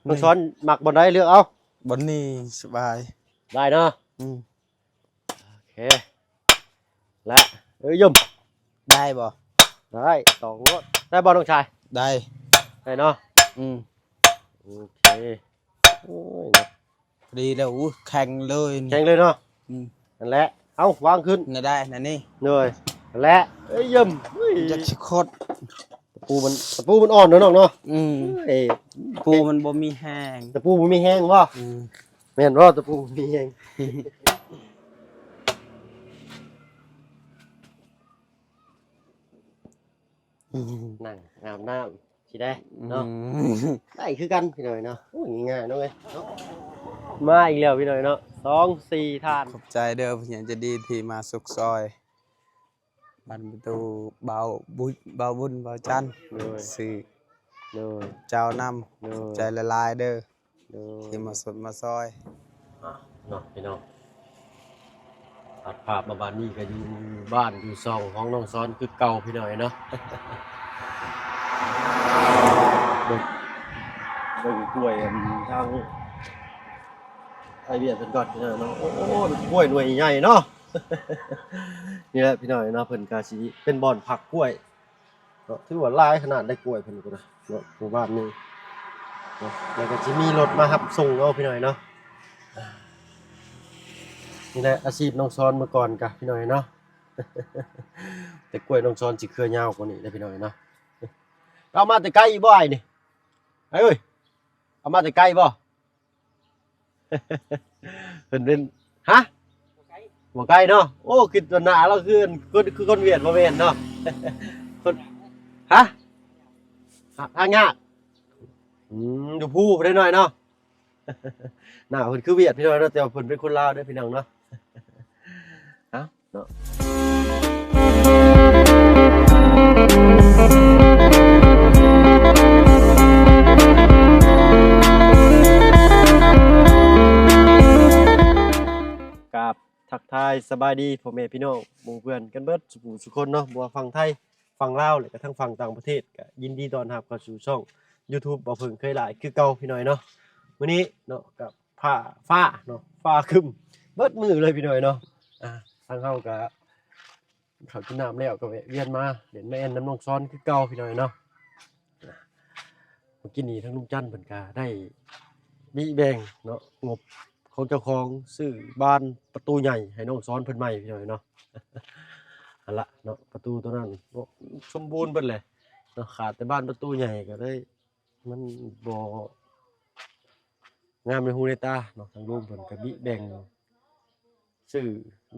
ນ້ອງສອນມັກບ່ອນໃດເລືອກເອົາ. ບ່ອນນີ້ສະບາຍ. ໄດ້ເນາະ. ອືມ. ໂອເຄ ແລະ ເອີຍຍົມ ໄດ້ບໍ່? ໄດ້ ຕອງໂລດ. ໄດ້ບໍ່ນ້ອງຊາຍ? ໄດ້ ໄດ້ເນາະ. ອືມ ໂອເຄ. ໂອ້ຍ ພໍດີແລ້ວ. ໂອ້ ແຂງເລີຍ ແຂງເລີຍເນາະ. ອືມ ນັ້ນແຫຼະ. ເອົາ ວາງຂຶ້ນ ນັ້ນໄດ້ ນັ້ນນີ້. ໂດຍ ນັ້ນແຫຼະ. ເອີຍຍົມ ເອີຍ ຢາກຊິຂົດ. ຕະປູມັນ ຕະປູມັນອ່ອນເນາະນ້ອງເນາະ. ອືມ ເອີຍ ຕະປູມັນບໍ່ມີແຮງ. ຕະປູບໍ່ມີແຮງບໍ່? ອືມ ແມ່ນບໍ່? ຕະປູບໍ່ມີແຮງ. ອືມ ນັ່ງອາບນ້ຳຊິໄດ້ເນາະ. ອືມ ໄດ້ຄືກັນພີ່ນ້ອງເນາະ. ໂອ້ຍ ງ່າຍໆເນາະເອີຍເນາະ. ມາອີກແລ້ວພີ່ນ້ອງເນາະ ສອງ ສີ່ ທ່ານ. ຂອບໃຈເດີຜູ້ໃຫຍ່ໃຈດີທີ່ມາສຸກຊ່ອຍ. ບ້ານປະຕູ ບ່າວບຸ ບ່າວບຸນ ບ່າວຈັນ. ໂດຍ ຊື່ ໂດຍ ເຈົ້ານຳ. ໂດຍ ຂອບໃຈຫຼາຍໆເດີ ໂດຍ ທີ່ມາສົດມາຊ່ອຍ. ອ່ະ ເນາະພີ່ນ້ອງ ຕັດພາບມາບາດນີ້ກໍຢູ່ບ້ານຢູ່ຊ່ອງຂອງນ້ອງສອນຄືເກົ່າພີ່ນ້ອງເນາະ. ເບິ່ງ ເບິ່ງກ້ວຍອັນທາງໄທວຽດເພິ່ນກ່ອນພີ່ນ້ອງເນາະ. ໂອ້ ກ້ວຍໜ່ວຍໃຫຍ່ເນາະ. ນີ້ແຫຼະພີ່ນ້ອງເນາະ ເພິ່ນກະຊິເປັນບ່ອນພັກກ້ວຍເນາະ. ຖືວ່າຫຼາຍຂະໜາດໄດ້ກ້ວຍເພິ່ນພຸ້ນນະເນາະ ໝູ່ບ້ານນີ້ເນາະ. ແລ້ວກໍຊິມີລົດມາຮັບສົ່ງເອົາພີ່ນ້ອງເນາະ. ນີ້ແຫຼະອາຊີບນ້ອງສອນເມື່ອກ່ອນກະພີ່ນ້ອງເນາະ. ແຕ່ກ້ວຍນ້ອງສອນຊິເຄືອຍາວກວ່ານີ້ເດ້ພີ່ນ້ອງເນາະ. ເອົາມາແຕ່ໄກບໍ່ອ້າຍນີ້? ອ້າຍເອີຍ ເອົາມາແຕ່ໄກບໍ່? ເພິ່ນເປັນ ຮະ? ບໍ່ໄກ ບໍ່ໄກເນາະ. ໂອ້ ຄິດວ່າໜ້າລາວຄືຄົນ ຄືຄົນຫວຽດ ບໍ່ແມ່ນເນາະ. ຄົນ ຮະ? ຫາ ຫາຍາກ. ອືມ ຢູ່ພູພຸ້ນເດ້ນ້ອຍເນາະ. ໜ້າເພິ່ນຄືຫວຽດພີ່ນ້ອງເນາະ ແຕ່ວ່າເພິ່ນເປັນຄົນລາວເດີພີ່ນ້ອງເນາະ. ເອົ້າ ເນາະ ກາບທັກທາຍສະບາຍດີພໍ່ແມ່ພີ່ນ້ອງໝູ່ເພື່ອນກັນເບິດສູ່ຜູ້ສູ່ຄົນເນາະ ບໍ່ວ່າຝັ່ງໄທ ຝັ່ງລາວ ແລະກະທັງຝັ່ງຕ່າງປະເທດ ກະຍິນດີຕ້ອນຮັບເຂົ້າສູ່ຊ່ອງຢູທູບ ບໍ່ເພິ່ງເຄີຍຫຼາຍຄືເກົ່າພີ່ນ້ອງເນາະ. ມື້ນີ້ເນາະ ກະ ຟ້າ ຟ້າເນາະ ຟ້າຄຶ້ມເບິດມື້ເລີຍພີ່ນ້ອງເນາະ. ອ່າ ທາງເຮົາກະເຂົ້າກິນນ້ຳແລ້ວ ກະແວະວຽນມາຫຼິ້ນມາແອ່ນນຳນ້ອງຊອນຄືເກົ່າພີ່ນ້ອງເນາະ. ອ່າ ມື້ກີ້ນີ້ທາງລຸງຈັນເພິ່ນກະໄດ້ມີແບ່ງເນາະ ງົບຂອງເຈົ້າຂອງຊື້ບານປະຕູໃຫຍ່ໃຫ້ນ້ອງຊອນເພິ່ນໃໝ່ພີ່ນ້ອງເນາະ. ຫັ້ນລະເນາະ ປະຕູໂຕນັ້ນເນາະ ສົມບູນເບິດແຫຼະເນາະ ຂາດແຕ່ບານປະຕູໃຫຍ່ ກະເລີຍ ມັນບໍ່ງາມໃນຫູໃນຕາເນາະ. ທາງລຸງເພິ່ນກະບິແບ່ງຊື້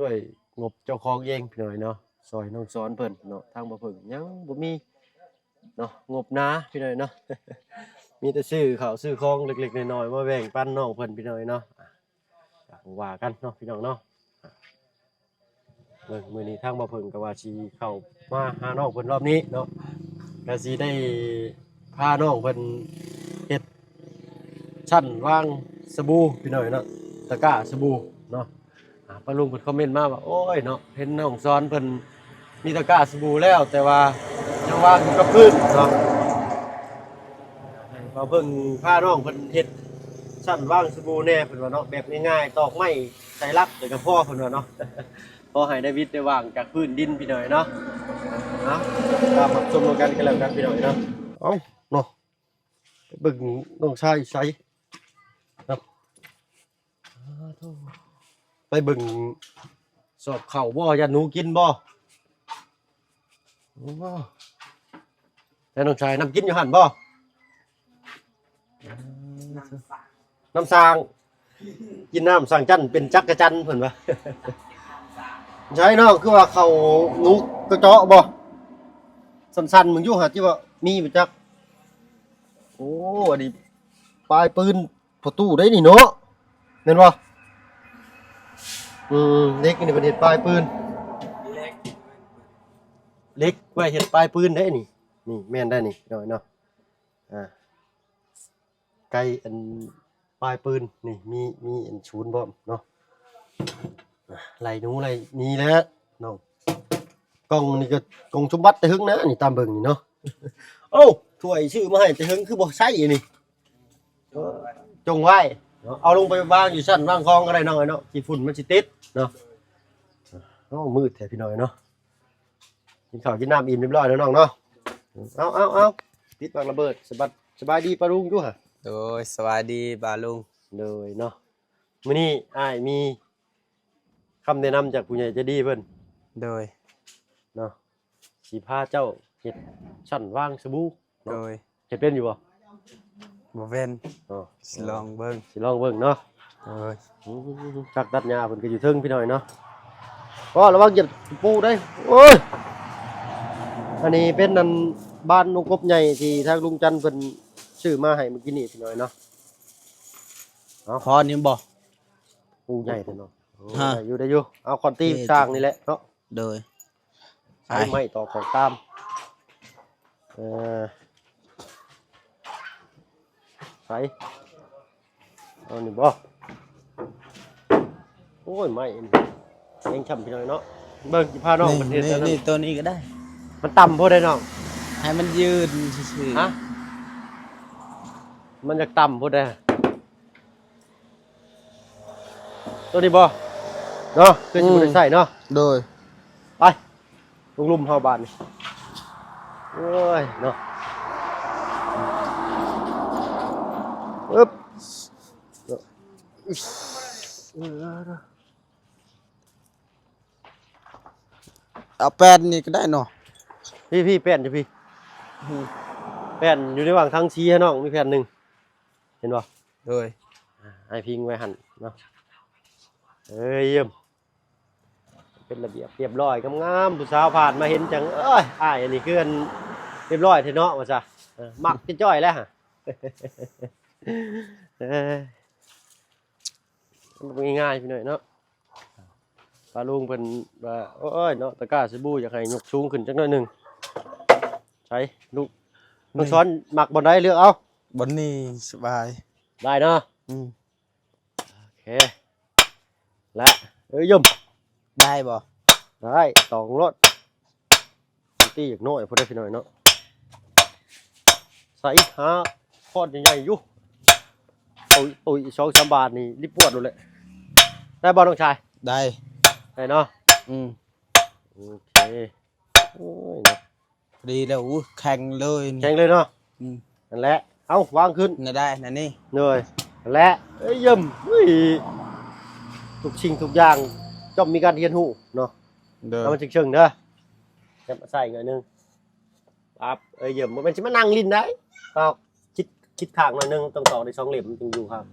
ດ້ວຍງົບເຈົ້າຂອງເອງພີ່ນ້ອງເນາະ ຊ່ອຍນ້ອງຊອນເພິ່ນເນາະ. ທາງບໍ່ເພິ່ງຍັງບໍ່ມີເນາະ ງົບໜາພີ່ນ້ອງເນາະ ມີແຕ່ຊື້ເຂົ້າຊື້ຂອງເລັກໆນ້ອຍໆ ມາແບ່ງປັນນ້ອງເພິ່ນພີ່ນ້ອງເນາະ. ກະບໍ່ວ່າກັນເນາະພີ່ນ້ອງເນາະ. ເບິ່ງ ມື້ນີ້ທາງບ່າວເຜິ້ງກໍວ່າຊິເຂົ້າມາຫານ້ອງເພິ່ນລອບນີ້ເນາະ ກໍຊິໄດ້ພານ້ອງເພິ່ນເຮັດຊັ້ນວາງສະບູພີ່ນ້ອງເນາະ ຕະກ້າສະບູເນາະ. ອ່າ ປ້າລຸງເພິ່ນຄອມເມັນມາວ່າ ໂອ້ຍເນາະ ເຫັນນ້ອງສອນເພິ່ນມີຕະກ້າສະບູແລ້ວ ແຕ່ວ່າຍັງວາງຢູ່ກັບພື້ນເນາະ. ໃຫ້ບ່າວເຜິ້ງພານ້ອງເພິ່ນເຮັດຊັ້ນວາງສະບູແດ່ ເພິ່ນວ່າເນາະ ແບບງ່າຍໆ ຕອກໄມ້ໃສ່ຫຼັກແລ້ວກໍພໍ ເພິ່ນວ່າເນາະ ພໍໃຫ້ໄດ້ວິດໄດ້ວາງຈາກພື້ນດິນພີ່ນ້ອງເນາະ. ເອົາ ຕາມຮັບຊົມນຳກັນກໍແລ້ວກັນພີ່ນ້ອງເນາະ. ເອົາເນາະ ໄປເບິ່ງນ້ອງຊາຍໃສເນາະ. ອ້າໂທ້ ໄປເບິ່ງສອບເຂົ້າບໍ່ ຢ້ານໜູກິນບໍ່? ໂອ້ ແຕ່ນ້ອງຊາຍ ນ້ຳກິນຢູ່ຫັ້ນບໍ່? ນ້ຳສ້າງ ກິນນ້ຳສ້າງຈັນເປັນຈັກກະຈັນເພິ່ນວ່າ. ໃຊ່ນ້ອງ ຄືວ່າເຂົ້າໜູກະເຈາະບໍ່? ສັ່ນໆ ເບິ່ງຢູ່ຫາ ທີ່ວ່າມີບໍ່ຈັກ. ໂອ້ ອັນນີ້ປາຍປືນ ພໍ່ຕູ້ໄດ໋ນີ້ເນາະ ແມ່ນບໍ່? ອືມ ເຫຼັກນີ້ເພິ່ນເຮັດປາຍປືນ ເຫຼັກໄວ້ເຮັດປາຍປືນໄດ໋ນີ້. ນີ້ແມ່ນໄດ໋ນີ້ ພີ່ນ້ອງເນາະ. ອ່າ ໄກອັນປາຍປືນນີ້ ມີ ມີອັນສູນພ້ອມເນາະ. ອ່າ ໄລ່ໜູໄລ່ນີ້ແຫຼະນ້ອງ. ກ່ອງນີ້ກໍກ່ອງສົມບັດແຕ່ເຫິງນະນີ້ ຕາມເບິ່ງນີ້ເນາະ. ໂອ້ ຖ້ວຍຊື້ມາໃຫ້ແຕ່ເຫິງ ຄືບໍ່ໃຊ້ອັນນີ້. ໂອ້ ຈົ່ງໄວ້ເນາະ ເອົາລົງໄປວາງຢູ່ຊັ້ນວາງຂອງກໍໄດ້ນ້ອງເອີຍເນາະ ຂີ້ຝຸ່ນມັນຊິຕິດເນາະ. ໂອ້ ມືດແທ້ພີ່ນ້ອງເນາະ. ກິນເຂົ້າກິນນ້ຳອີ່ມຮຽບຮ້ອຍແລ້ວນ້ອງເນາະ. ເອົາ ເອົາ ເອົາ ຕິດໝາກລະເບີດ. ສະບາຍ ສະບາຍດີປ້າລຸງຢູ່ຫະ? ໂດຍ ສະບາຍດີປ້າລຸງ. ໂດຍເນາະ ມື້ນີ້ອ້າຍມີຄຳແນະນຳຈາກຜູ້ໃຫຍ່ໃຈດີເພິ່ນ. ໂດຍ ເນາະ ຊິພາເຈົ້າເຮັດຊັ້ນວາງສະບູເນາະ. ໂດຍ ເຮັດເປັນຢູ່ບໍ່? ບໍ່ເປັນ. ອໍ ຊິລອງເບິ່ງ ຊິລອງເບິ່ງເນາະ. ໂດຍ ອືມ ຈັກຕັດຫຍ້າເພິ່ນກໍຢູ່ເທິງພີ່ນ້ອງເນາະ. ກໍລະວັງຢຽບຕະປູເດ້. ໂອ້ຍ ອັນນີ້ເປັນອັນບານວົງກົບໃຫຍ່ທີ່ທາງລຸງຈັນເພິ່ນຊື້ມາໃຫ້ມື້ກີ້ນີ້ພີ່ນ້ອງເນາະ. ເອົາ ພໍນີ້ບໍ່? ໂອ້ ໃຫຍ່ແທ້ເນາະ. ໂອ້ ຮະ ໄດ້ຢູ່ ໄດ້ຢູ່. ເອົາ ຄ້ອນຕີ ໂອເຄ ສ້າງນີ້ແຫຼະເນາະ. ໂດຍ ໃຊ້ໄມ້ຕອກຂອງຕາມ. ເອີ ໃສ່ ເອົານີ້ບໍ່? ໂອ້ຍ ໄມ້ອັນນີ້ແຮງຊ້ຳພີ່ນ້ອງເນາະ. ເບິ່ງ ຊິພານ້ອງ ນີ້ ເພິ່ນເຮັດ ນີ້ ອັນນັ້ນ ນີ້ ໂຕນີ້ກໍໄດ້. ມັນຕ່ຳໂພດເດ້ນ້ອງ. ໃຫ້ມັນຢືນຊື່ໆ. ຮະ? ມັນຢາກຕ່ຳໂພດເດ້. ໂຕນີ້ບໍ່ເນາະ? ຄືຊິບໍ່ໄດ້ໃຊ້ເນາະ. ອືມ ໂດຍ ໄປ ລົງລຸ່ມເຮົາບາດນີ້. ໂອ້ຍເນາະ ອຶບ ເອົາແປ້ນນີ້ກໍໄດ້ເນາະ. ພີ່ ພີ່ ແປ້ນຢູ່ພີ້. ອືມ ແປ້ນຢູ່ໃນຫວ່າງຖັງສີໃຫ້ນ້ອງ ມີແຜ່ນໜຶ່ງ ເຫັນບໍ່? ໂດຍ ອ່າ ອ້າຍພິງໄວ້ຫັ້ນເນາະ. ເອີຍ ຢ້ຽມ ເປັນລະບຽບຮຽບຮ້ອຍ ງາມໆ. ຜູ້ສາວຜ່ານມາເຫັນຈັ່ງ ເອີຍ ອ້າຍອັນນີ້ຄືອັນຮຽບຮ້ອຍແທ້ເນາະ ວ່າຊະ. ເອີ ມັກຈ່ອຍໆແລ້ວຫະ. ເອີຍ ມັນບໍ່ງ່າຍໆ ພີ່ນ້ອງເນາະ. ປ້າລຸງເພິ່ນວ່າ ໂອ້ຍເນາະ ຕະກ້າສະບູຢາກໃຫ້ຍົກສູງຂຶ້ນຈັກໜ້ອຍໜຶ່ງ. ໃສລູກ ນ້ອງສອນມັກບ່ອນໃດ ເລືອກເອົາ. ບ່ອນນີ້ສະບາຍ ໄດ້ເນາະ. ອືມ ໂອເຄ ແລະ ເອີຍ ຍົມ ໄດ້ບໍ່? ໄດ້ ຕອງໂລດ. ຕີຢ່າງນ້ອຍພຸ້ນເດ້ພີ່ນ້ອງເນາະ. ໃສ່ຫາຄອນໃຫຍ່ໆຢູ່. ໂອ້ຍ ໂອ້ຍ ສອງສາມບາດນີ້ລິບປວດໂລດແຫຼະ. ໄດ້ບໍ່ນ້ອງຊາຍ? ໄດ້ ໄດ້ເນາະ. ອືມ ໂອເຄ. ໂອ້ຍ ພໍດີແລ້ວ. ໂອ້ ແຂງເລີຍນີ້ ແຂງເລີຍເນາະ. ອືມ ນັ້ນແຫຼະ. ເອົາ ວາງຂຶ້ນ. ນັ້ນໄດ້ ນັ້ນນີ້. ໂດຍ ນັ້ນແຫຼະ. ເອີຍ ຢ້ຽມ. ອຸ້ຍ ທຸກສິ່ງທຸກຢ່າງຍ່ອມມີການຮຽນຮູ້ເນາະ. ໂດຍ ເອົາມັນເຊິ່ງໆເດີ. ຈັບໃສ່ໜ້ອຍໜຶ່ງ. ປັບ. ເອີຍ ຢ້ຽມ. ບໍ່ແມ່ນຊິມານັ່ງຫຼິ້ນໄດ໋. ຕອກ ຄິດ ຄິດຂ້າງໜ້ອຍໜຶ່ງ ຕ້ອງຕອກໄດ້ສອງເຫຼັ້ມຈຶ່ງຢູ່ຄັບ.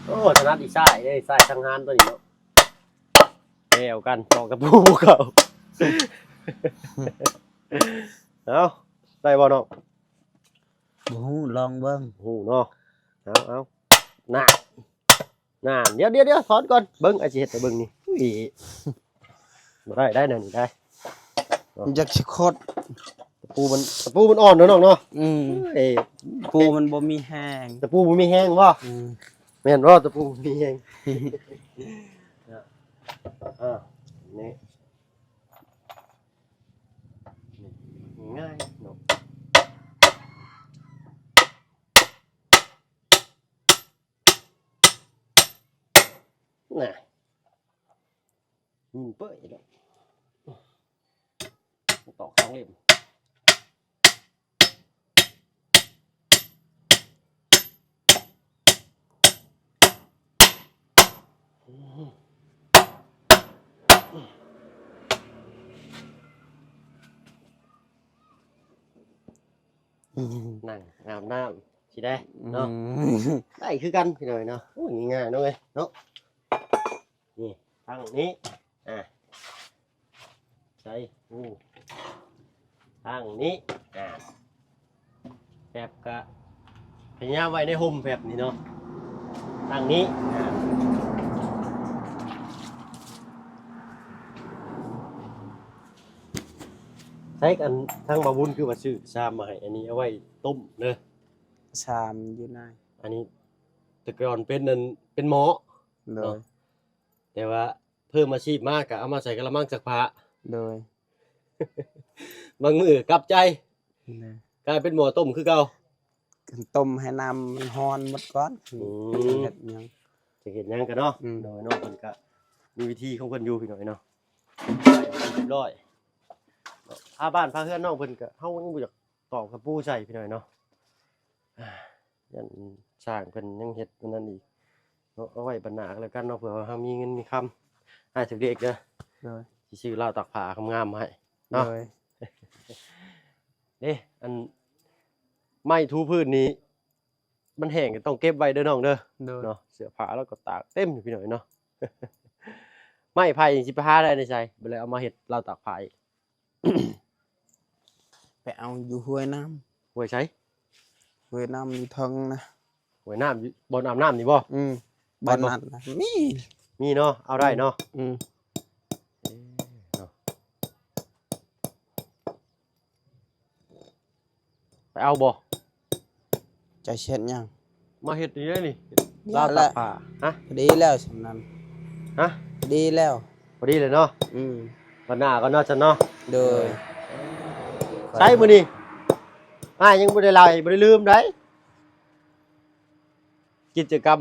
ໂອ້ ຖະໜັດອີກຊ້າຍເດ້ ຊ້າຍສັງຫານຕົວນີ້ເນາະ. ແລ້ວກັນ ຕອກຕະປູເຂົາ. ເອົາ ໄດ້ບໍ່ນ້ອງ? ບໍ່ຮູ້ ລອງເບິ່ງ. ບໍ່ຮູ້ເນາະ. ເອົາ ເອົາ ນາ ນານ ດຽວ ດຽວ ດຽວ ຖອນກ່ອນ ເບິ່ງ ອ້າຍຊິເຮັດໃຫ້ເບິ່ງນີ້. ອຸ້ຍ ບໍ່ໄດ້ ໄດ້ແນວນີ້ໄດ້. ຢາກຊິຂົດ ຕະປູມັນ ຕະປູມັນອ່ອນເນາະນ້ອງເນາະ. ອືມ ເອີຍ ຕະປູມັນບໍ່ມີແຮງ. ຕະປູບໍ່ມີແຮງບໍ່? ອືມ ແມ່ນບໍ່? ຕະປູບໍ່ມີແຮງ. ເອີ ນີ້ ງ່າຍເນາະ. ນະ ຍິງເປີ້ຍແລ້ວ ຕອກສອງເຫຼັ້ມ. ນັ່ງອາບນ້ຳຊິໄດ້ເນາະ. ອືມ ໄດ້ຄືກັນພີ່ນ້ອງເນາະ. ໂອ້ຍ ງ່າຍໆເນາະເອີຍເນາະ. ນີ້ ທາງນີ້ ອ່າ ໃສ່ ໂອ້ ທາງນີ້ ອ່າ ແຟບກະພະຍາຍາມໄວ້ໃນຮົ່ມແຟບນີ້ເນາະ ທາງນີ້ ອ່າ ໃສ່ ອັນທາງບ່າວບຸນຄືວ່າຊື້ຊາມມາໃຫ້ ອັນນີ້ເອົາໄວ້ຕົ້ມເດີ. ຊາມຢູ່ໃນ ອັນນີ້ແຕ່ກ່ອນເປັນ ອັນ ເປັນໝໍ້ ໂດຍ ເນາະ ແຕ່ວ່າ ເພີ່ມອາຊີບມາກະເອົາມາໃສ່ກະລະມັງຊັກຜ້າ. ໂດຍ ບາງມື້ກັບໃຈ ໂດຍ ກາຍເປັນໝໍ້ຕົ້ມຄືເກົ່າ. ຕົ້ມໃຫ້ນ້ຳມັນຮ້ອນໝົດກ່ອນ ອືມ ຈຶ່ງເຮັດຫຍັງ ຈະເຮັດຫຍັງກັນເນາະ ອືມ ໂດຍ ນ້ອງເພິ່ນກະມີວິທີຂອງເພິ່ນຢູ່ພີ່ນ້ອງເອີຍເນາະ ຮຽບຮ້ອຍ ພາບ້ານພາເຮືອນນ້ອງເພິ່ນກະ ເຮົາຍັງບໍ່ຢາກຕອກຕະປູໃສ່ພີ່ນ້ອງເອີຍເນາະ ຢ້ານຊ່າງເພິ່ນຍັງເຮັດອັນນັ້ນອີກເນາະ ເອົາໄວ້ບັດໜ້າກໍແລ້ວກັນເນາະ ເພື່ອວ່າເຮົາມີເງິນມີຄຳ ອ້າຍຖືກເລກເດີ ໂດຍ ຊິຊື້ລາວຕາກຜ້າງາມໆໃຫ້ເນາະ ໂດຍ ເດ້ ອັນໄມ້ຖູພື້ນນີ້ ມັນແຫ້ງກໍຕ້ອງເກັບໄວ້ເດີນ້ອງເດີ ໂດຍ ເນາະ ເສື້ອຜ້າລາວກໍຕາກເຕັມຢູ່ພີ່ນ້ອງເນາະ ໄມ້ໄຜ່ນີ້ຊິໄປຫາໄດ້ໃນໃສ ບໍ່ໄດ້ເອົາມາເຮັດລາວຕາກຜ້າອີກ ໄປເອົາຢູ່ຫ້ວຍນ້ຳ ຫ້ວຍໃສ? ຫ້ວຍນ້ຳຢູ່ເທິງນະ ຫ້ວຍນ້ຳຢູ່ບ່ອນອາບນ້ຳນີ້ບໍ່? ອືມ ບ່ອນນັ້ນນະ ມີ ມີເນາະ ເອົາໄດ້ເນາະ ອືມ ເອີເນາະ ໄປເອົາບໍ່? ເຈົ້າຊິເຮັດຫຍັງ? ມາເຮັດນີ້ເດ້ນີ້ ລາວຕາກຜ້າ ຮະ ພໍດີແລ້ວສ່ຳນັ້ນ ຮະ ພໍດີແລ້ວ ພໍດີແລ້ວເນາະ ອືມ ບັດໜ້າກ່ອນເນາະ ຊັ້ນເນາະ ໂດຍ ໃສມື້ນີ້ ອ້າຍຍັງບໍ່ໄດ້ໄລ່ ບໍ່ໄດ້ລືມໃດ ກິດຈະກຳ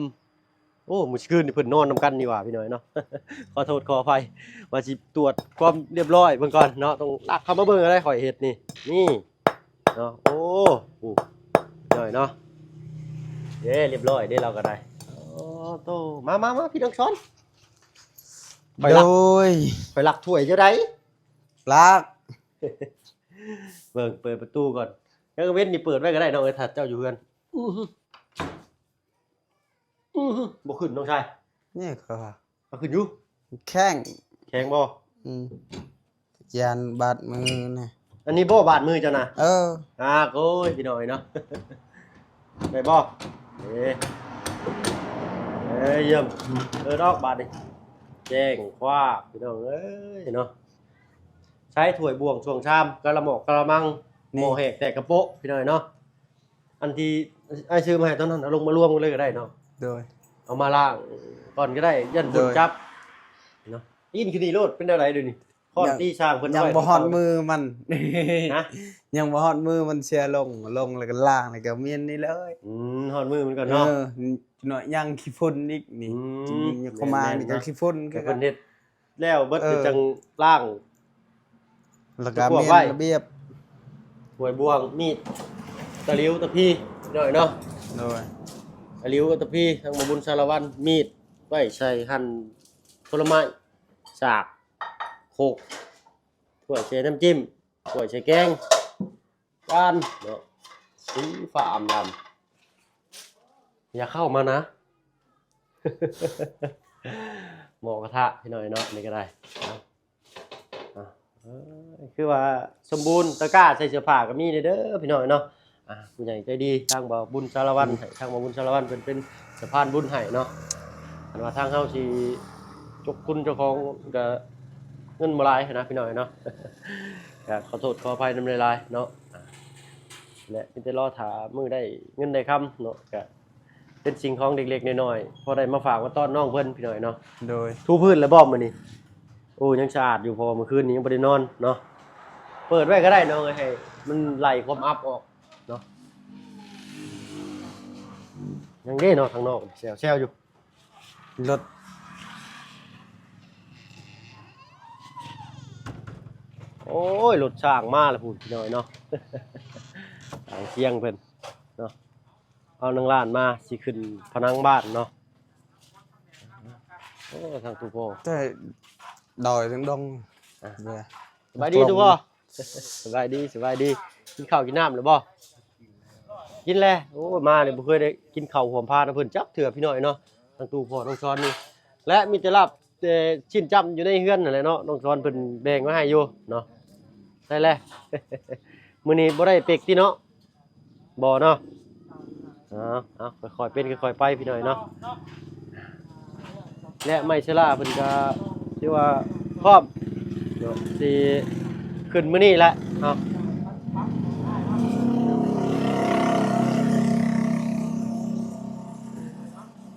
ໂອ້ ມື້ຄືນນີ້ເພິ່ນນອນນຳກັນນີ້ຫວ່າພີ່ນ້ອງເນາະ ຂໍໂທດຂໍອະໄພ ວ່າຊິຕວດຄວາມລຽບຮ້ອຍເບິ່ງກ່ອນເນາະ ຕ້ອງລັກເຂົ້າມາເບິ່ງໄດ້ຂ້ອຍເຮັດນີ້ ນີ້ເນາະ ໂອ້ ໂອ້ ພີ່ນ້ອງເນາະ ເດ້ ລຽບຮ້ອຍເດ້ ລາວກໍໄດ້ ໂອ້ໂຕ ມາ ມາ ມາ ພີ່ນ້ອງຊອນ ຂ້ອຍລັກ ໂດຍ ຂ້ອຍລັກຖ້ວຍເຈົ້າໃດ ລັກ ເບິ່ງ ເປີດປະຕູກ່ອນ ກາງເວັນນີ້ເປີດໄວ້ກໍໄດ້ເນາະ ເອີ ຖ້າເຈົ້າຢູ່ເຮືອນ ອື ອື ບໍ່ຂຶ້ນນ້ອງຊາຍ ນີ້ກໍວ່າ ເອົາຂຶ້ນຢູ່ ແຂງ ແຂງບໍ່? ອືມ ຢ້ານບາດມືນະ ອັນນີ້ບໍ່ບາດມືເຈົ້ານະ? ເອີ ອາ ໂອ້ຍ ພີ່ນ້ອງເອີຍເນາະ ໄດ້ບໍ່? ເອີ ເອີ ຢ້ຽມ ເອີ ດອກບາດນີ້ ແຈ້ງຄວາບ ພີ່ນ້ອງເອີຍເນາະ ໃຊ້ຖ້ວຍບ່ວງຊ່ວງຊາມ ກະລະໝໍ້ກະລະມັງ ນີ້ ໝໍ້ແຫກແຕກກະໂປະ ພີ່ນ້ອງເອີຍເນາະ ອັນທີ່ອ້າຍຊື້ມາໃຫ້ຕອນນັ້ນ ເອົາລົງມາລວມກັນເລີຍກໍໄດ້ເນາະ ໂດຍ ເອົາມາລ້າງກ່ອນກໍໄດ້ ຢ້ານຝົນ ໂດຍ ຈັບເນາະ ກິນຄືນີ້ໂລດ ເປັນແນວໃດດຽວນີ້ ຄ້ອນ ຍັງ ຕີຊ່າງເພິ່ນ ຍັງບໍ່ຮອດມືມັນ ຮະ ຍັງບໍ່ຮອດມືມັນ ເສຍລົງ ລົງແລ້ວກໍລ້າງ ແລ້ວກໍມ້ຽນນີ້ເລີຍ ອືມ ຮອດມືມັນກ່ອນເນາະ ເອີ ໜ້ອຍຍັງຂີ້ຝຸ່ນອີກນີ້ ອືມ ຍັງເຂົ້າມາ ແມ່ນໆ ນີ້ກໍ ເນາະ ຂີ້ຝຸ່ນ ແຕ່ເພິ່ນເຮັດ ແລ້ວເບິດ ເອີ ຈັ່ງລ້າງ ແລ້ວກໍ ກວດ ມີ ໄວ້ ລະບຽບ ຖ້ວຍບ່ວງ ມີດ ຕະຫຼິວ ຕະພີ ໜ້ອຍເນາະ ໂດຍ ຕະຫຼິວ ຕະພີ ທາງໝໍບຸນສາລະວັນ ມີດໄວ້ໃສ່ຫັ່ນຜົນລະໄມ້ ສາກ ໂຄກ ຖ້ວຍໃສ່ນ້ຳຈິ້ມ ຖ້ວຍໃສ່ແກງ ຈານເນາະ ສີຟ້າອຳດຳ ຢ່າເຂົ້າມານະ ໝໍກະທະ ພີ່ນ້ອງເນາະ ນີ້ກໍໄດ້ ເອົາ ເອີ ຄືວ່າສົມບູນ ຕະກ້າໃສ່ເສື້ອຜ້າກໍມີເດີ ພີ່ນ້ອງເນາະ ອ່າ ຜູ້ໃຫຍ່ໃຈດີ ທາງບ່າວບຸນສາລະວັນ ອືມ ໃຫ້ ທາງບ່າວບຸນສາລະວັນເພິ່ນເປັນສະພານບຸນໃຫ້ເນາະ ຄັນວ່າທາງເຮົາຊິຈົກຄຸນເຈົ້າຂອງ ກໍເງິນບໍ່ຫຼາຍນະ ພີ່ນ້ອງເນາະ ກໍຂໍໂທດຂໍອະໄພນຳຫຼາຍໆເນາະ ແລະ ມີແຕ່ລໍຖ້າມື້ໄດ້ເງິນໄດ້ຄຳເນາະ ກໍເປັນສິ່ງຂອງເລັກໆນ້ອຍໆ ພໍໄດ້ມາຝາກມາຕ້ອນນ້ອງເພິ່ນ ພີ່ນ້ອງເນາະ ໂດຍ ຖູພື້ນແລ້ວບໍ່ມື້ນີ້? ໂອ້ ຍັງສະອາດຢູ່ ເພາະວ່າມື້ຄືນນີ້ຍັງບໍ່ໄດ້ນອນເນາະ ເປີດໄວ້ກໍໄດ້ນ້ອງເອີຍ ໃຫ້ມັນໄລ່ຄວາມອັບອອກເນາະ ຍັງເດ້ເນາະ ທາງນອກແຊວໆຢູ່ ລົດ ໂອ້ຍ ລົດຊ່າງມາແລ້ວພຸ້ນ ພີ່ນ້ອງເນາະ ຊ່າງຊຽງເພິ່ນເນາະ ເອົານາງຫຼານມາ ຊິຂຶ້ນຜະໜັງບ້ານເນາະ ໂອ້ ທາງຕູ້ພໍ່ ແຕ່ດອຍທັງດົງ ອ່ະ ສະບາຍດີຕູ້ພໍ່ ສະບາຍດີ ສະບາຍດີ ກິນເຂົ້າກິນນ້ຳແລ້ວບໍ່? ກິນແລ້ວ ໂອ້ ມານີ້ບໍ່ເຄີຍໄດ້ກິນເຂົ້າຮ່ວມພານຳເພິ່ນຈັກເທື່ອ ພີ່ນ້ອງເນາະ ທັງຕູ້ພໍ່ນ້ອງຊອນນີ້ ແລະ ມີແຕ່ລາບແຕ່ຊີ້ນຈ້ຳຢູ່ໃນເຮືອນຫັ້ນແຫຼະເນາະ ນ້ອງຊອນເພິ່ນແບ່ງໄວ້ໃຫ້ຢູ່ເນາະ ໄດ້ແລ້ວ ມື້ນີ້ບໍ່ໄດ້ເປັກຕິເນາະ? ບໍ່ເນາະ ເອົາ ເອົາ ຄ່ອຍໆເປັນຄ່ອຍໆໄປ ພີ່ນ້ອງເນາະ ແລະ ໄມ້ເຊລາເພິ່ນກໍຖືວ່າພ້ອມເນາະ ຊິຂຶ້ນມື້ນີ້ແຫຼະເນາະ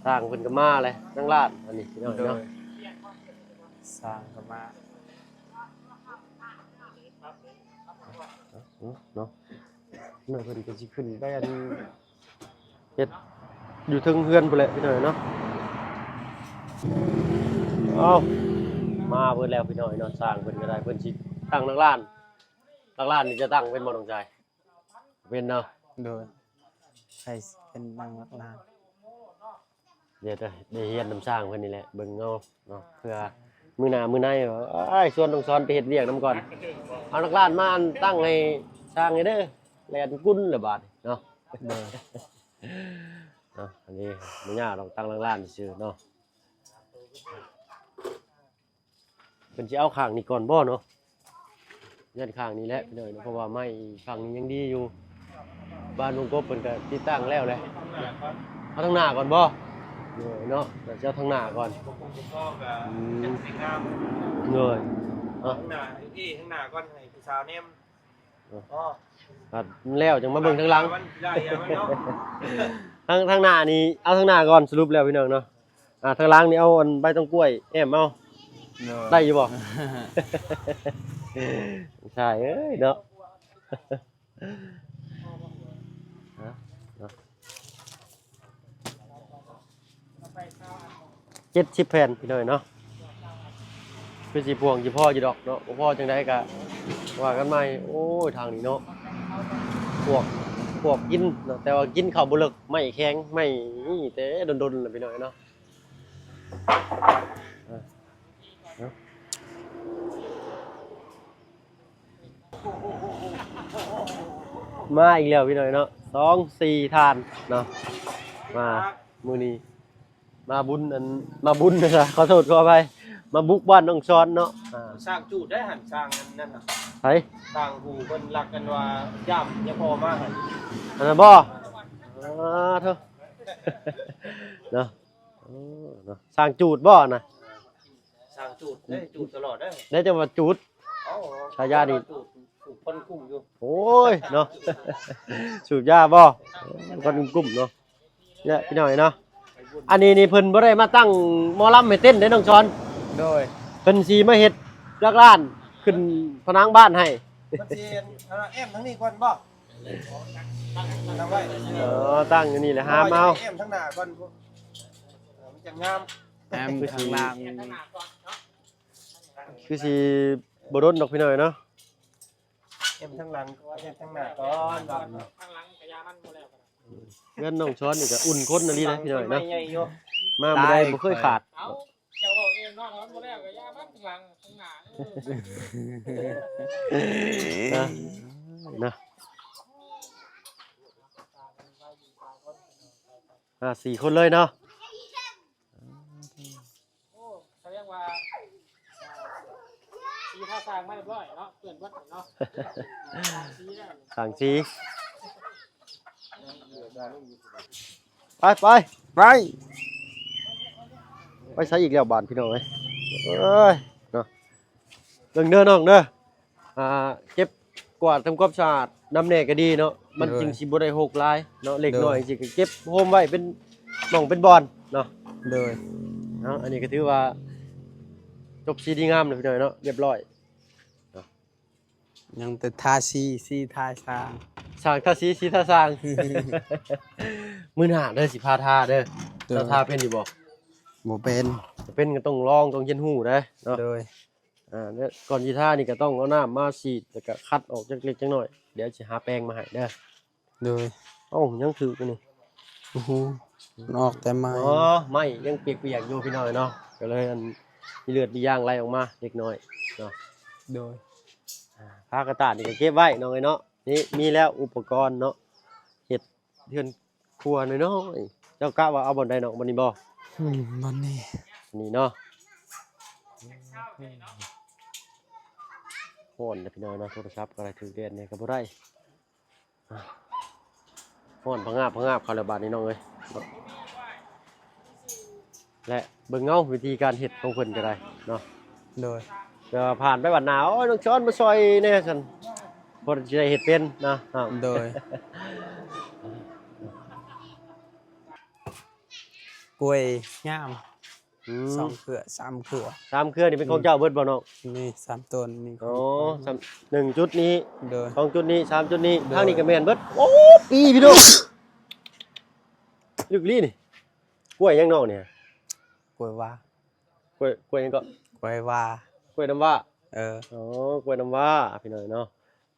ຊ່າງເພິ່ນກໍມາແລ້ວ ນາງຫຼານ ອັນນີ້ ພີ່ນ້ອງເນາະ ໂດຍ ຊ່າງກໍມາ ເນາະ ເນາະ ເພິ່ນກໍຊິຂຶ້ນໄປອັນ ເຮັດຢູ່ເທິງເຮືອນພຸ້ນແຫຼະພີ່ນ້ອງເນາະ. ເອົ້າ ມາເບິດແລ້ວພີ່ນ້ອງເນາະ. ຊ່າງເພິ່ນກໍໄດ້ ເພິ່ນຊິຕັ້ງຫຼັກລ້ານ ຫຼັກລ້ານນີ້ຈະຕັ້ງເປັນບໍ່ ນ້ອງຊາຍ? ເປັນເນາະ. ໂດຍ ໃຜຊິເປັນຕັ້ງຫຼັກລ້ານ? ດຽວໄດ້ຮຽນນຳຊ່າງເພິ່ນນີ້ແຫຼະ ເບິ່ງເອົາເນາະ ເພື່ອມື້ໜ້າມື້ໃນວ່າ ເອີຍ ຊວນນ້ອງສອນໄປເຮັດວຽກນຳກ່ອນ. ເອົາຫຼັກລ້ານມາຕັ້ງໃຫ້ຊ່າງນີ້ເດີ ແລ່ນກຸນລະບາດນີ້ເນາະ. ໂດຍ ເນາະ ອັນນີ້ບໍ່ຍາກດອກ ຕັ້ງຫຼັກລ້ານຊື່ເນາະ. ເພິ່ນຊິເອົາຂ້າງນີ້ກ່ອນບໍ່ເນາະ? ຢ້ານຂ້າງນີ້ແຫຼະພີ່ນ້ອງເນາະ ເພາະວ່າໄມ້ຂ້າງນີ້ຍັງດີຢູ່. ບ້ານວົງກົບເພິ່ນກໍຕິດຕັ້ງແລ້ວແຫຼະ. ເອົາທາງໜ້າກ່ອນບໍ່? ໂດຍເນາະ ກໍຊິເອົາທາງໜ້າກ່ອນ. ອືມ ໂດຍ ເອົາທາງໜ້າ ເອີ ທາງໜ້າກ່ອນ ໃຫ້ຜູ້ສາວແນມ. ເອີ ຄັນແລ້ວຈັ່ງມາເບິ່ງທາງຫຼັງ. ທາງ ທາງໜ້ານີ້ ເອົາທາງໜ້າກ່ອນ ສະຫຼຸບແລ້ວພີ່ນ້ອງເນາະ. ອ່າ ທາງຫຼັງນີ້ເອົາອັນໃບຕອງກ້ວຍແອ້ມເອົາ. ໂດຍ ໄດ້ຢູ່ບໍ່? ໃຊ່ເອີຍເນາະ. ເນາະ ເນາະ ເຈັດສິບແຜ່ນພີ່ນ້ອງເນາະ. ຄືຊິພວງຊິພໍຢູ່ດອກເນາະ ບໍ່ພໍຈັ່ງໃດກໍວ່າກັນໃໝ່. ໂອ້ຍ ທາງນີ້ເນາະ ພວກ ພວກກິນເນາະ ແຕ່ວ່າກິນເຂົ້າບໍ່ເລິກ ໄມ້ແຂງ ໄມ້ນີ້ແຕ່ດົນໆແລ້ວພີ່ນ້ອງເນາະ. ມາອີກແລ້ວພີ່ນ້ອງເນາະ ສອງ ສີ່ທ່ານເນາະ. ມາມື້ນີ້ມາບຸນ ອັນ ມາບຸນນະ ຂໍໂທດຂໍອະໄພ ມາບຸກບ້ານນ້ອງຊອນເນາະ. ອ່າ ຊ່າງຈູດໄດ້ຫັ້ນ ຊ່າງອັນນັ້ນນະ. ໃຜ? ຊ່າງຜູ້ເພິ່ນລັກກັນວ່າຢ້າມຍາພໍ່ມາຫັ້ນ. ອັນນັ້ນບໍ່? ອ່າ ໂທ້ ເນາະ. ເອີ ເນາະ ຊ່າງຈູດບໍ່ນະ? ຊ່າງຈູດເດ້ ຈູດຕະຫຼອດເດ້. ໄດ້ແຕ່ວ່າຈູດ ເອົ້າ ສາຍານີ້ ຈູດ ສູບຄວັນກຸ້ມຢູ່. ໂອ້ຍ ເນາະ ສູບຢາບໍ່? ຄວັນກຸ້ມເນາະ. ເນຍ ພີ່ນ້ອງເນາະ ອັນນີ້ນີ້ເພິ່ນບໍ່ໄດ້ມາຕັ້ງໝໍລຳໃຫ້ເຕັ້ນເດ້ນ້ອງຊອນ. ໂດຍ ເພິ່ນຊິມາເຮັດຫຼັກລ້ານຂຶ້ນຜະໜັງບ້ານໃຫ້. ເພິ່ນຊິແອ້ມທາງນີ້ກ່ອນບໍ່? ເອີ ຕັ້ງຢູ່ນີ້ແຫຼະ ຫາມເອົາ ແອ້ມທາງໜ້າກ່ອນ ເອີ ມັນຈະງາມ. ແອ້ມທາງຫຼັງ ຄືຊິບໍ່ດົນດອກພີ່ນ້ອງເນາະ. ແອ້ມທາງຫຼັງ ແອ້ມທາງໜ້າກ່ອນ. ທາງຫຼັງກະຢາມັນບໍ່ແລ້ວ. ເຮືອນນ້ອງຊອນນີ້ກະອຸ່ນຄົນອີ່ຫຼີເດ້ພີ່ນ້ອງເນາະ ມາມື້ໃດບໍ່ເຄີຍຂາດ. ເຈົ້າເວົ້າເອງເນາະ ມັນບໍ່ແລ້ວກໍຢ່າມັນ ທາງຫຼັງທາງໜ້າ ເອີ ນະ ນະ ຫ້າ ສີ່ຄົນເລີຍເນາະ. ໂອ້ ສະແດງວ່າ ອ່າ ສີທາສ້າງມາຮຽບຮ້ອຍເນາະ ເປື້ອນເບິດເນາະ ອ່າ ສ້າງສີແລ້ວ ສ້າງສີ. ໄປ ໄປ ໄປ ໄປໃສອີກແລ້ວບາດ ພີ່ນ້ອງເອີຍ ເອີຍ ເນາະ. ເບິ່ງເດີນ້ອງເດີ ອ່າ ເກັບກວາດທຳຄວາມສະອາດນຳແດ່ກໍດີເນາະ ມັນ ໂດຍ ຈຶ່ງຊິບໍ່ໄດ້ຮົກຫຼາຍເນາະ. ເລັກ ໂດຍ ນ້ອຍຈັ່ງຊີ້ກໍເກັບໂຮມໄວ້ເປັນໝ່ອງເປັນບ່ອນເນາະ. ໂດຍ ເນາະ ອັນນີ້ກໍຖືວ່າຈົບສີດີງາມແລ້ວ ພີ່ນ້ອງເນາະ ຮຽບຮ້ອຍ. ຍັງແຕ່ທາສີ ສີທາສ້າງ ສ້າງທາສີ ສີທາສ້າງ. ມື້ໜ້າເດີ ຊິພາທາເດີ. ໂດຍ ເຈົ້າທາເປັນຢູ່ບໍ່? ບໍ່ເປັນ. ເປັນກໍຕ້ອງລອງ ຕ້ອງຮຽນຮູ້ເດີເນາະ. ໂດຍ ອ່າ ແລະ ກ່ອນຊິທານີ້ກໍຕ້ອງເອົານ້ຳມາສີດ ແລ້ວກໍຂັດອອກຈັກເລັກຈັກນ້ອຍ. ດຽວຊິຫາແປງມາໃຫ້ເດີ. ໂດຍ ເອົ້າ ຍັງຖືກຢູ່ນີ້. ໂອ້ໂຫ ມັນອອກແຕ່ໄມ້. ອໍ ໄມ້ຍັງປຽກໆຢູ່ ພີ່ນ້ອງເນາະ ກໍເລີຍ ອັນ ມີເລືອດມີຢາງໄຫຼອອກມາເລັກນ້ອຍເນາະ. ໂດຍ ອ່າ ຜ້າກະຕ່ານີ້ກໍເກັບໄວ້ ນ້ອງເອີຍເນາະ. ນີ້ມີແລ້ວອຸປະກອນເນາະ ເຮັດເຮືອນຄົວນ້ອຍໆ. ເຈົ້າກະວ່າເອົາບ່ອນໃດນ້ອງ? ບ່ອນນີ້ບໍ່? ອືມ ບ່ອນນີ້ ນີ້ເນາະ. ຮ້ອນເດີພີ່ນ້ອງເນາະ ໂທລະສັບກໍໄດ້ ຖືກແດດແດ່ກໍບໍ່ໄດ້. ຮ້ອນພະງາບພະງາບເຂົ້າແລ້ວບາດນີ້ນ້ອງເອີຍ. ແລະ ເບິ່ງເອົາວິທີການເຮັດຂອງເພິ່ນກໍໄດ້ເນາະ. ໂດຍ ແຕ່ວ່າຜ່ານໄປບາດໜ້າ ໂອ້ຍ ນ້ອງຊອນມາຊ່ອຍແດ່ຊັ້ນ ເພິ່ນຊິໄດ້ເຮັດເປັນເນາະ. ໂດຍ ກ້ວຍງາມ. ອືມ ສອງເຄືອ ສາມເຄືອ. ສາມເຄືອນີ້ເປັນຂອງເຈົ້າເບິດບໍ່ນ້ອງ? ນີ້ ສາມຕົ້ນນີ້. ອໍ ໜຶ່ງຈຸດນີ້. ໂດຍ ສອງຈຸດນີ້ ສາມຈຸດນີ້. ໂດຍ ທາງນີ້ກໍແມ່ນເບິດ. ໂອ້ ປີພີ່ນ້ອງ. ລຶກອີ່ຫຼີນີ້. ກ້ວຍຫຍັງນ້ອງນີ້? ກ້ວຍວ່າ ກ້ວຍ ກ້ວຍຫຍັງເກາະ? ກ້ວຍວ່າ ກ້ວຍນ້ຳວ້າ. ເອີ ອໍ ກ້ວຍນ້ຳວ້າພີ່ນ້ອງເນາະ.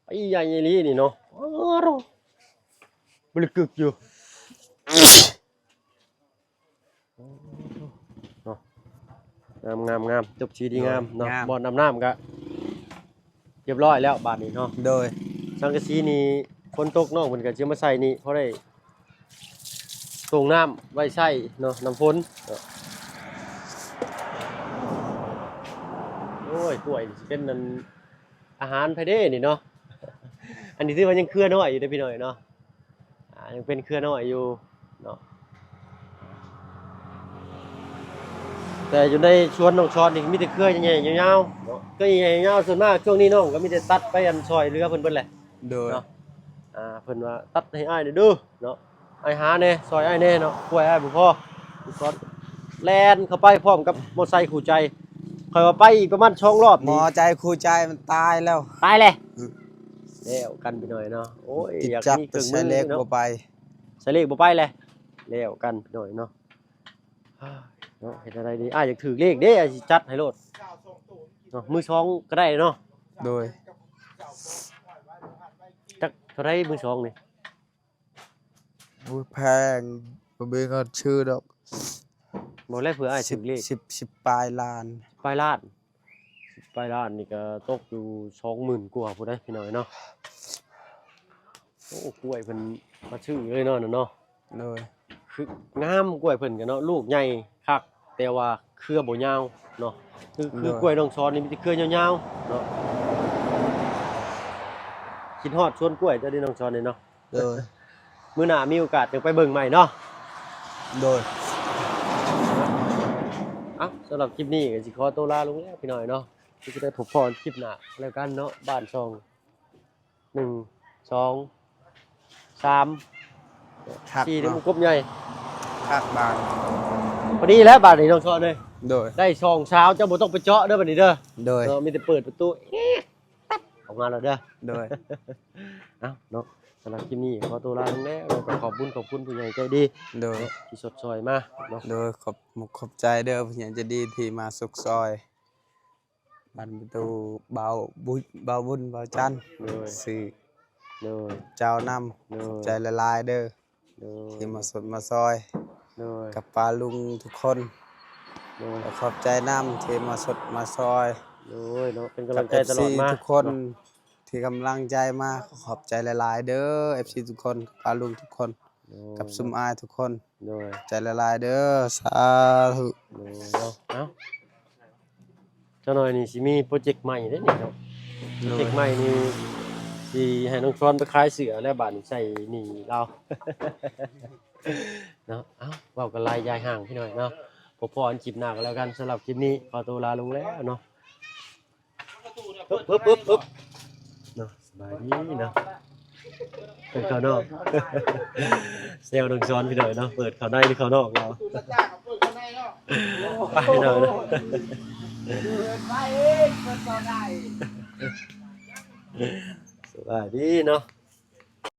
ໄອ້ໃຫຍ່ອີ່ຫຼີນີ້ເນາະ. ໂອ້ໂຫ ບລິກຶກຢູ່ເນາະ. ງາມ ງາມ ງາມ ຈົບທີ່ດີງາມເນາະ. ງາມ ບ່ອນອາບນ້ຳກະຮຽບຮ້ອຍແລ້ວບາດນີ້ເນາະ. ໂດຍ ສັງກະສີນີ້ຝົນຕົກນ້ອງເພິ່ນກະຊິມາໃສ່ນີ້ ພໍໄດ້ຕົງນ້ຳໄວ້ໃຊ້ເນາະ ນ້ຳຝົນເນາະ. ໂອ້ຍ ກ້ວຍນີ້ຊິເປັນອັນ ອາຫານໃຜເດ້ນີ້ເນາະ. ອັນນີ້ຖືວ່າຍັງເຄືອນ້ອຍຢູ່ເດ້ພີ່ນ້ອງເນາະ. ອ່າ ຍັງເປັນເຄືອນ້ອຍຢູ່ເນາະ. ແຕ່ຢູ່ໃນສວນນ້ອງຊອນນີ້ມີແຕ່ເຄືອໃຫຍ່ໆຍາວໆເນາະ. ເຄືອໃຫຍ່ໆຍາວໆ ສ່ວນມາກຊ່ວງນີ້ນ້ອງກໍມີແຕ່ຕັດໄປອັນຊ່ອຍເຫຼືອເພິ່ນເບິດແຫຼະ. ໂດຍ ເນາະ. ອ່າ ເພິ່ນວ່າຕັດໃຫ້ອ້າຍແດ່ເດີ້ເນາະ, ອ້າຍຫາແດ່ ຊ່ອຍອ້າຍແດ່ເນາະ. ກ້ວຍອ້າຍບໍ່ພໍ ນ້ອງຊອນແລ່ນເຂົ້າໄປພ້ອມກັບມໍໄຊຄູ່ໃຈ. ຂ້ອຍວ່າໄປອີກປະມານສອງລອບນີ້ ມໍໄຊຄູ່ໃຈມັນຕາຍແລ້ວ. ຕາຍແລ້ວ? ອືມ ແລ້ວກັນໄປໜ້ອຍເນາະ. ໂອ້ຍ ຢາກມີເຄື່ອງມືເນາະ. ສາຍເລກບໍ່ໄປ ສາຍເລກບໍ່ໄປແຫຼະ. ແລ້ວກັນໄປໜ້ອຍເນາະ. ເນາະ ເຮັດແນວໃດດີ? ອ້າຍຢາກຖືກເລກເດ້ ອ້າຍຊິຈັດໃຫ້ໂລດເນາະ. ມືສອງກໍໄດ້ເນາະ. ໂດຍ ຈັກເທົ່າໃດມືສອງນີ້? ໂອ້ຍ ແພງ ບໍ່ມີເງິນຊື້ດອກ. ບໍ່ແລ້ວ ເພື່ອອ້າຍຖືກເລກ ສິບ ສິບປາຍລ້ານ. ປາຍລ້ານ ປາຍລ້ານນີ້ກໍຕົກຢູ່ສອງໝື່ນກວ່າພຸ້ນເດ້ພີ່ນ້ອງເນາະ. ໂອ້ ກ້ວຍເພິ່ນມາຊື້ເລີຍເນາະ ນັ້ນເນາະ. ໂດຍ ຄືງາມ ກ້ວຍເພິ່ນກໍເນາະ ລູກໃຫຍ່ຄັກ ແຕ່ວ່າເຄືອບໍ່ຍາວເນາະ. ຄື ຄື ໂດຍ ກ້ວຍນ້ອງຊອນນີ້ມີແຕ່ເຄືອຍາວໆເນາະ. ຄິດຮອດສວນກ້ວຍເຈົ້າເດ້ນ້ອງຊອນນີ້ເນາະ. ໂດຍ ມື້ໜ້າມີໂອກາດຈັ່ງໄປເບິ່ງໃໝ່ເນາະ. ໂດຍ ເອົ້າ ສຳລັບຄລິບນີ້ກໍຊິຂໍໂຕລາລົງແລ້ວພີ່ນ້ອງເນາະ. ກໍຈະໄດ້ພົບພໍ້ຄລິບໜ້າແລ້ວກັນເນາະ. ບ້ານຊ່ອງ ໜຶ່ງ ສອງ ສາມ ຄັກ ສີ່ ເນາະ ນີ້ມັນກົບໃຫຍ່ ຄັກບາດ ພໍດີແລ້ວບາດນີ້ນ້ອງຊອນເອີຍ. ໂດຍ ໄດ້ສອງສາວ ເຈົ້າບໍ່ຕ້ອງໄປເຈາະເດີບາດນີ້ເດີ. ໂດຍ ເນາະ ມີແຕ່ເປີດປະຕູ ເອ໊ະ ຕັບ ອອກມາແລ້ວເດີ. ໂດຍ ເອົ້າເນາະ ສຳລັບຄລິບນີ້ຂໍໂຕລາລົງແລ້ວເນາະ. ກໍຂອບບຸນຂອບຄຸນຜູ້ໃຫຍ່ໃຈດີ ໂດຍ ເນາະ ທີ່ຊົດຊ່ອຍມາເນາະ. ໂດຍ ຂອບມຸກຂອບໃຈເດີຜູ້ໃຫຍ່ໃຈດີທີ່ມາຊົດຊ່ອຍ. ບ້ານປະຕູ ບ່າວບຸນ ບ່າວບຸນ ບ່າວຈັນ ໂດຍ ຊື່ ໂດຍ ເຈົ້ານຳ ໂດຍ ຂອບໃຈຫຼາຍໆເດີ ໂດຍ ທີ່ມາຊົດມາຊ່ອຍ ໂດຍ ກັບປ້າລຸງທຸກຄົນ ໂດຍ ກໍຂອບໃຈນຳທີ່ມາຊົດມາຊ່ອຍ ໂດຍເນາະ ເປັນກຳລັງໃຈຕະຫຼອດມາ ກັບເອັຟຊີທຸກຄົນ ເນາະ ທີ່ກຳລັງໃຈມາ ກໍຂອບໃຈຫຼາຍໆເດີ ເອັຟຊີທຸກຄົນ ກັບປ້າລຸງທຸກຄົນ ໂດຍ ກັບຊຸມອ້າຍທຸກຄົນ ໂດຍ ໃຈຫຼາຍໆເດີ ສາທຸ ໂດຍເນາະ. ເອົ້າ ຈັກໜ້ອຍນີ້ຊິມີໂປຣເຈັກໃໝ່ເດ້ນີ້ເນາະ ໂດຍ ໂປຣເຈັກໃໝ່ນີ້ຊິໃຫ້ນ້ອງຊອນໄປຂາຍເສື້ອແລ້ວ ບາດນີ້ໃຊ້ໜີ້ລາວເນາະ. ເອົ້າ ເວົ້າກັນຫຼາຍຢາຍຫ່າງພີ່ນ້ອງເນາະ ພົບພໍ້ກັນຄລິບໜ້າກໍແລ້ວກັນ. ສຳລັບຄລິບນີ້ຂໍໂຕລາລົງແລ້ວເນາະ. ປຶບ ປຶບ ປຶບ ເນາະ ສະບາຍດີເນາະ ເປີດເຂົ້ານອກ ແຊວນ້ອງຊອນພີ່ນ້ອງເນາະ ເປີດເຂົ້າໃນຫຼືເຂົ້ານອກເນາະ ໄປພີ່ນ້ອງເນາະ ສະບາຍດີເນາະ.